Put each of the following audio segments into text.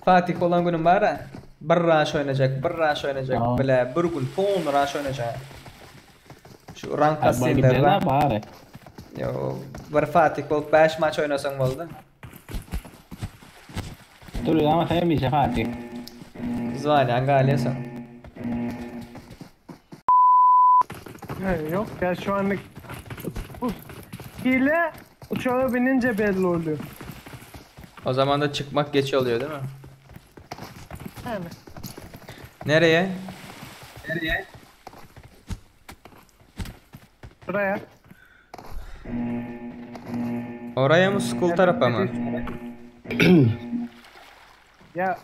Fatih bolan günüm bar-a. Bir raş oýnajak, bir raş oýnajak, bile bir gün polny raş oýnajak. Şu rank kasýanlar rank. Bari. Yo, bir Fatih bolup 5 maç oynasaň boldy. Dur ama sen hemişe Fatih. Zwanýaň galýasaň. Yok ya şu anlık bu hile uçağa binince belli oluyor. O zaman da çıkmak geç oluyor değil mi? Yani Nereye? Nereye? buraya. Oraya mı school tarafa mı? Ya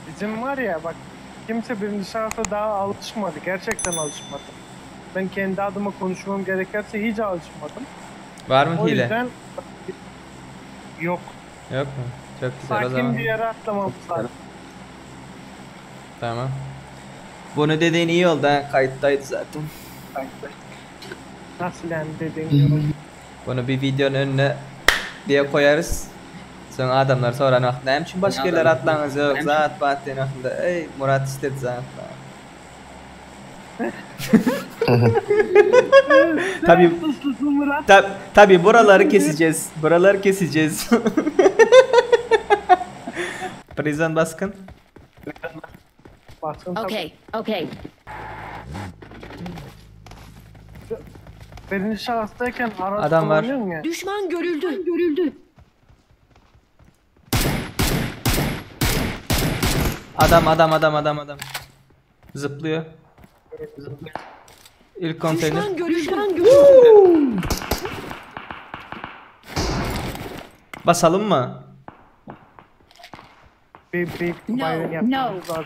bizim var ya bak kimse birinci şahsa daha alışmadı. Gerçekten alışmadı. Ben kendi adıma konuşmam gerekirse hiç alışmadım. Var mı O hile? yüzden yok. Yok mu? Çok güzel o Sakin zaman. bir yere atlamamız lazım. Tamam. Bunu dediğin iyi oldu ha. Kayıttaydı zaten. Nasıl yani dediğin gibi. Bunu bir videonun önüne diye koyarız. Sonra adamlar sorar "Ah, ne için başka yerlere atlanız yok zat bat diye aklında. Ey Murat istedi zat. Tabii Suçlusun Murat. tab tabii buraları keseceğiz. Buraları keseceğiz. Prison baskın. Baskın tabii. Okay, okay. Birinci şahıstayken araç Adam var. kullanıyorsun ya. Düşman görüldü. Görüldü. Adam adam adam adam adam. Zıplıyor. Zıplıyor. İlk konteyner. Düşman görüldü. Düşman görüldü. Basalım mı? Bir, bir No, baygın yapmamız lazım.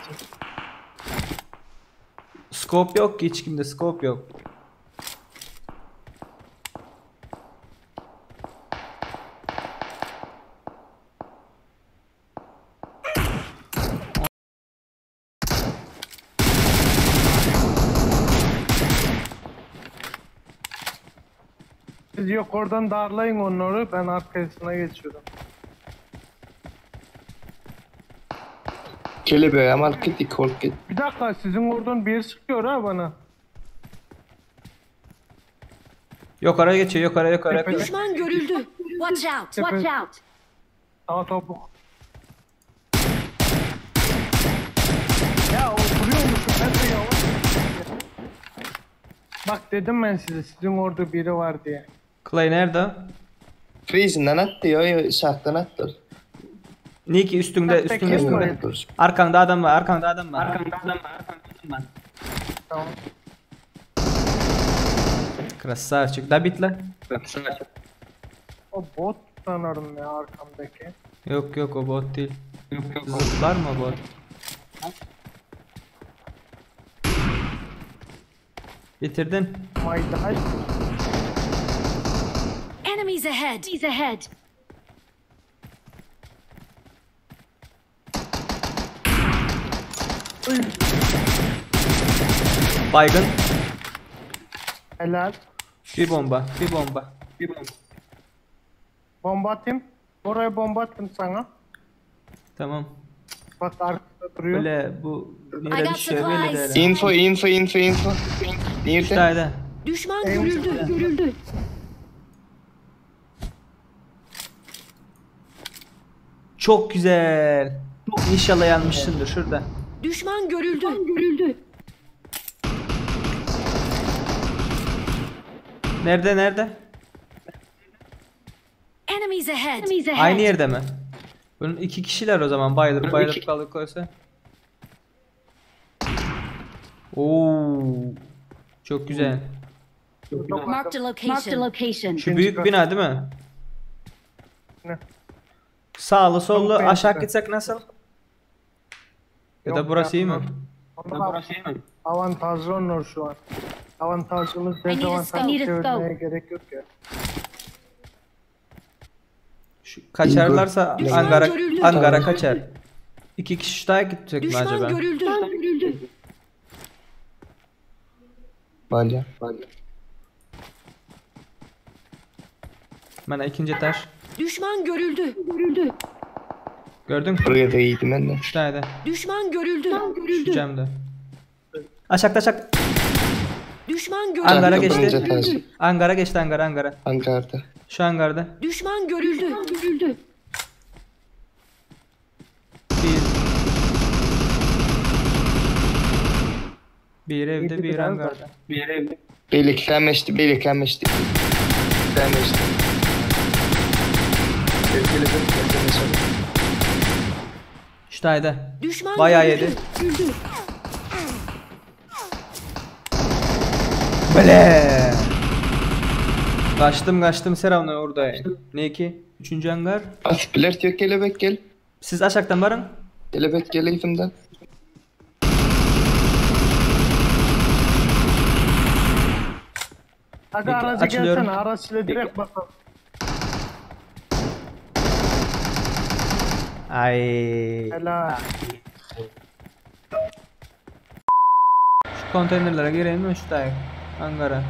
Scope yok ki hiç kimde scope yok. Siz yok oradan darlayın onları ben arkasına geçiyorum. Kelebeği alıp gittik, olup git. Bir dakika sizin oradan bir sıkıyor ha bana. Yok araya geçiyor yok araya yok araya. Tepe- Düşman görüldü. Watch out. Watch out. Sağ topuk. Ya oturuyormuşum ben de yavaş. Bak dedim ben size sizin orada biri var diye. Clay nerede? o? Freeze'inden attı ya, şarttan attı. Niki üstünde Tek üstünde tek üstünde. mi? Dur. Arkanda adam var arkanda adam var. Arkanda adam var arkanda adam var. Tamam. Красавчик. Da bit lan. O bot sanırım ya arkamdaki. Yok yok o bot değil. Yok yok. Zıplar mı bot? Bitirdin. Maydaş. Enemies ahead. Enemies ahead. Baygın. Helal. Bir bomba. Bir bomba. Bir bomba. Bomba atayım. Oraya bomba attım sana. Tamam. Bak arkada duruyor. Böyle bu I nereye got düşüyor böyle supplies. de. Info, info, info, info. Nerede? Nerede? Düşman görüldü. Görüldü. Çok güzel. İnşallah yanmışsındır şurada. Düşman görüldü. Görüldü. Nerede nerede? Enemies ahead. Enemies ahead. Aynı yerde mi? Bunun iki kişiler o zaman bayılıp bayılıp kalıp koysa. Oo. Çok güzel. Marked a location. Marked a location. Şu büyük bina değil mi? Ne? Sağlı sollu Çok aşağı beğendim. gitsek nasıl? Ya da Yok burası iyi mi? Onlar Avantajlı onlar şu an. Avantajımız I need a dezavantaj scope. I need a çevirmeye scope. gerek yok ya. Şu kaçarlarsa Düşman Ankara görüldü. Ankara kaçar. İki kişi daha gidecek mi Düşman acaba? görüldü. Görüldü. Balya. Balya. Mana ikinji etaž. Düşman görüldü. Görüldü. Gördün? Bir gezek iýdim men-de. Şu taýda. Düşman görüldü. Şu jamda. Aşakda aşak. Düşman görüldü. Angara Birinji geçti. etaž. Angara geçti angara angara. Angarda. Şu angarda. Düşman görüldü. Görüldü. Bir. Biri evde, Yedi biri biraz da. angarda. Beýlekiläm eşdi, beýlekiläm eşdi. Beýlekiläm eşdi. Gel kelebek, gel kelebek. Şu taýda. Düşman Bayağı görüldü. yedi. Görüldü. Bele. Kaçtım kaçtım selamlar orada. Ne ki? Üçüncü hangar. Basyp biler diýip kelebek gel. Siz aşaktan barın. Kelebek gel eýsimden. Aga Peki, aracı açılıyorum. gelsene araçla direkt bakalım. Ay. Helal. Şu konteynerlere gireyim mi şu tay? Angara.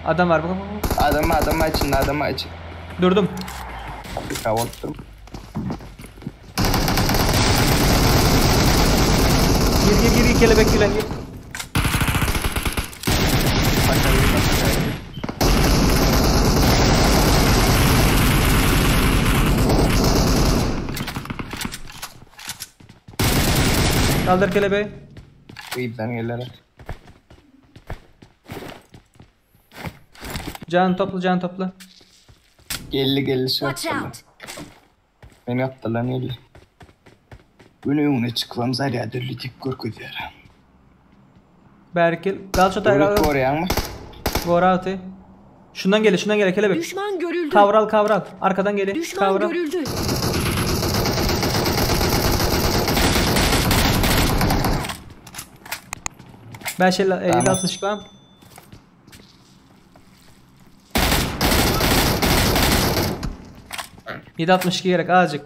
Adam var bak bak bak. Adam adam açın, adam açın. Durdum. Afrika bolupdyr. Gir gir gir gir, kelebek bilen gir. Kaldır kelebeği. Gyzdan geler. Can topla can topla. Geldi geldi şu Watch yapdylar. out. Men yapdylar geldi. Gün öňüne çykybam zarýad dürli diýip görkezýär. Berkil. Kal şu tay Döwlet kal. goraýaňmy? Gora atı. Şundan gele şundan gele kelebek. Düşman görüldü. Kavral kavral. Arkadan gele. Düşman Kavral. görüldü. 5 50 Tamam. 60 bam. 7.62 gerek azıcık.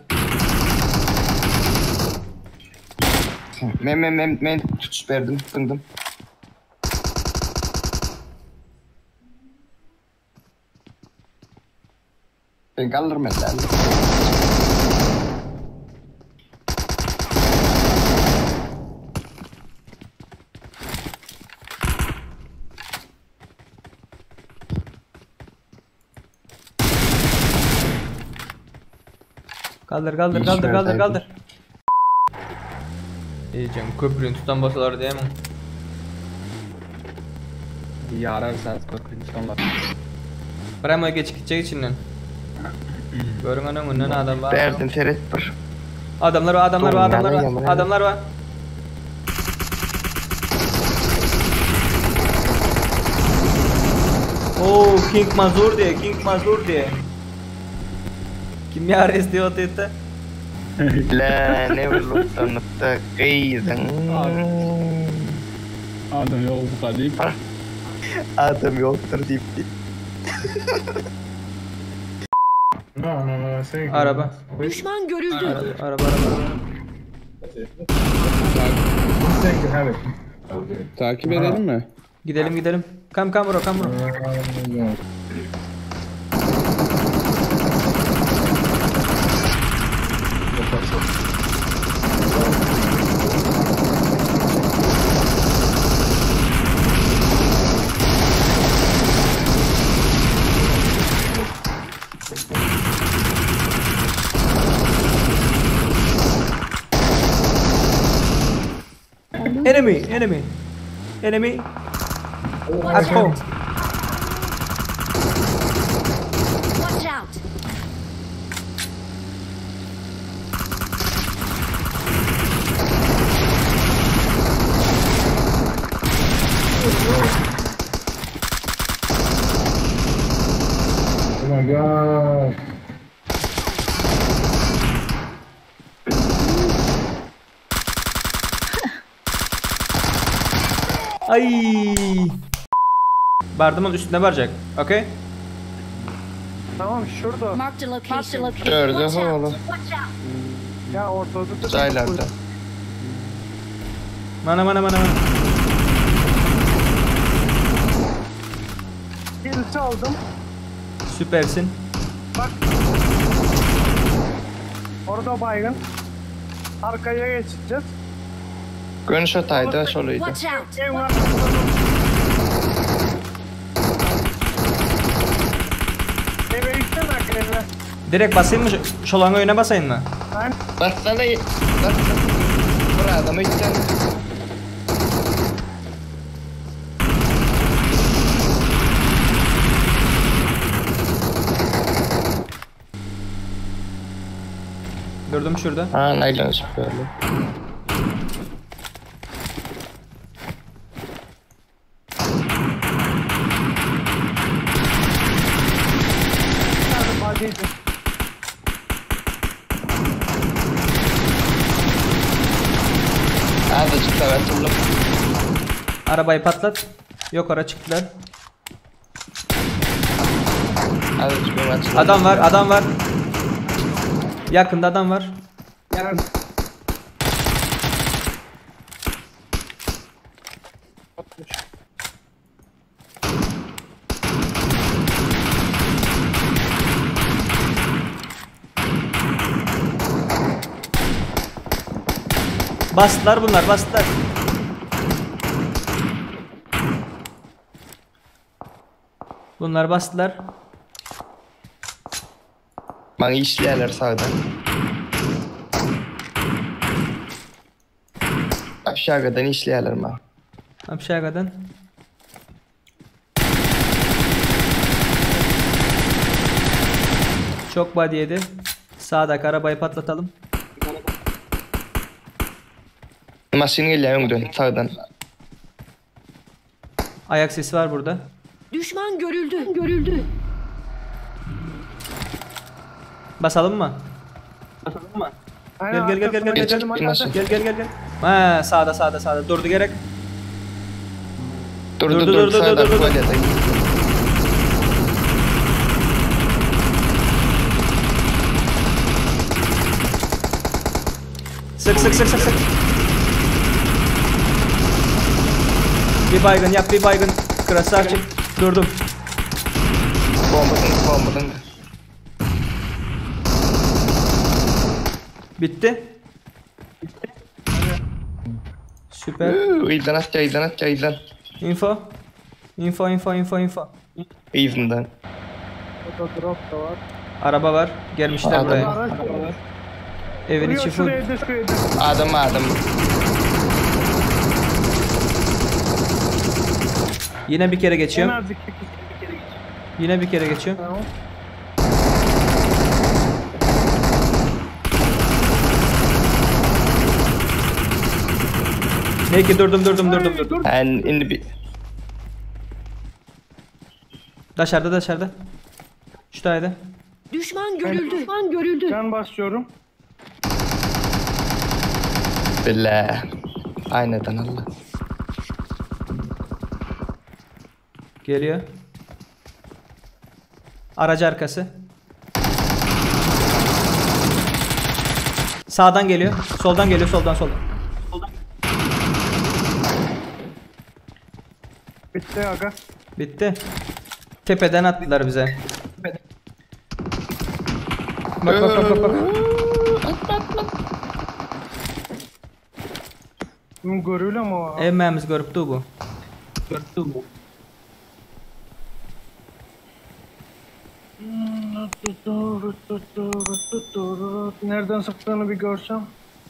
Men men men men tutuş berdim, tyndym. Ben galdyrmaly däl. Kaldır kaldır Hiç kaldır kaldır verdi. kaldır. Diyeceğim köprünü tutan basalar değil mi? Yarar saat köprünü tutan Premo geç gidecek içinden. Görün önünden adam var. Berdim seret bir. Adamlar var adamlar var adamlar var. Doğru, Adamlar var. Oo King Mazur diye King Mazur diye. Kim ya arrest etti? La ne bir luktanlıkta gyzyň. Adam yok bu kadar. Adam ýokdur diýip. No, no, no, sen Araba. Düşman görüldü. Araba araba araba. Sen have it. Takip edelim mi? Gidelim gidelim. Come come bro come bro. Enemy, enemy. Enemy. Watch At home. out. Watch out. Oh my god. Ay. Bardımın üstüne varacak. Okay? Tamam şurada. Marked a location. Gördü Watch out. oğlum. Watch out. Ya ortada da. Jaýlarda. Mana mana mana mana. Birisi aldım. Süpersin. Bak. Orada baygın. Arkaya geçeceğiz. Gön şu taýda şol öýde. Watch out! Ev arkasında. Eve gitsene Akın eve. Direkt basayım mı? Şolan öýüne basayım mı? Ben Bassana. Bassana. Bir adam öýtden. Durdum şurada. Ha, aýlanyşyp böyle. nerede badiydi. Azıcık da açıldım. Arabayı patlat. Yok ara çıktılar. Azıcık öň açıldım. Adam var, adam var. Yakında adam var. Yakın. Bastılar bunlar, bastılar. Bunlar bastılar. Bana işleýärler sağda. Aşağıdan işleýärler ma. Aşağıdan. Çok body yedi. Sağdaki arabayı patlatalım. Maşyn gelýär öňden, sağdan. Ayak sesi var burada. Düşman görüldü. Görüldü. Basalım mı? Basalım mı? Aynen, Gel, gel, gel, gel, gel, arkasına gel. gidelim, hadi, Maşyn. Gel gel gel gel. Ha sağda sağda sağda. Durdu gerek. Durdu Durdu, durdu durdu, sağdan durdu, durdu. tuvalete. Sık sık sık sık sık. Bir baygın yap bir baygın. Krasavçık. Durdum. Bombadan bombadan. Bitti. Süper. Ýylan at, ýylan at, ýylan. Info. Info info info info. Ýylandan. Burada drop da var. Araba var. Gelmişler Adam. buraya. Araç da var. Evin Duruyor içi full. şuraya da şuraya da. Adam adam. Yine bir kere En geçiyorum. az iki kişi. Yine bir kere geçiyorum. Tamam. Neyse durdum durdum durdum durdum. En indi bir Dışarıda dışarıda. Şu dairede. Düşman görüldü. Düşman görüldü. Can basıyorum. Billah. Aynadan Allah. Geliyor. Aracı arkası. Sağdan geliyor. Soldan geliyor. Soldan soldan. Bitti aga. Bitti. Tepeden attılar bize. Bak bak bak bak bak. Bunu görüyor ama o. Emmemiz görüptü bu. Nereden sıktığını bir görsem.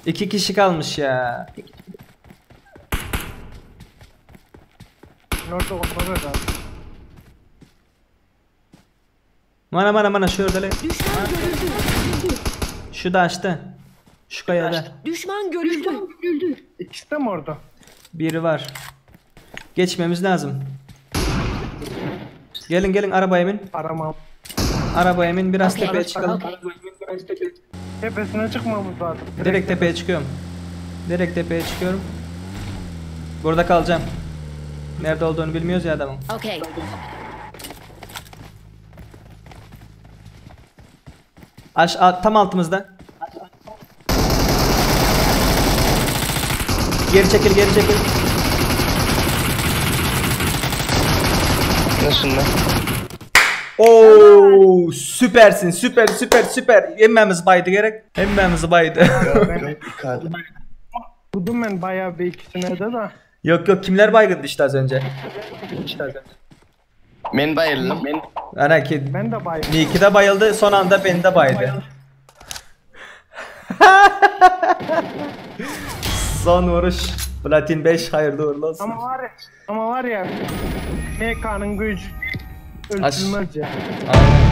İki kişi kalmış ya. Nerede onlar herhalde. Mana mana mana şurada le. Düşman görüldü. Şu da açtı. Şu kayada. Düşman görüldü. Görüldü. İkisi de mi orada? Biri var. Geçmemiz lazım. Gelin gelin arabaya bin. Aramam. Arabaya bin biraz Okey. tepeye çıkalım. Tepesine çıkmamız lazım. Direkt tepeye çıkıyorum. Direkt tepeye çıkıyorum. Burada kalacağım. Nerede olduğunu bilmiyoruz ya adamın. Okay. Tam altımızda. Geri çekil, geri çekil. Nasıl lan? Oo! Oo, süpersin süper süper süper. Hemmämizi baýdy gerek. Hemmämizi baýdy. Yok yok iki adam. Vurdum ben bayağı bir ikisine de da. Yok yok kimler baygındı işte az önce. İşte az önce. Men bayıldım. Men Ana ki Ben de bayağı. Niki de bayıldı son anda beni de baydı. son vuruş. Platin 5 hayırlı uğurlu olsun. Ama var ya, ama var ya MK'nın gücü ölçülmez ya. Aynen.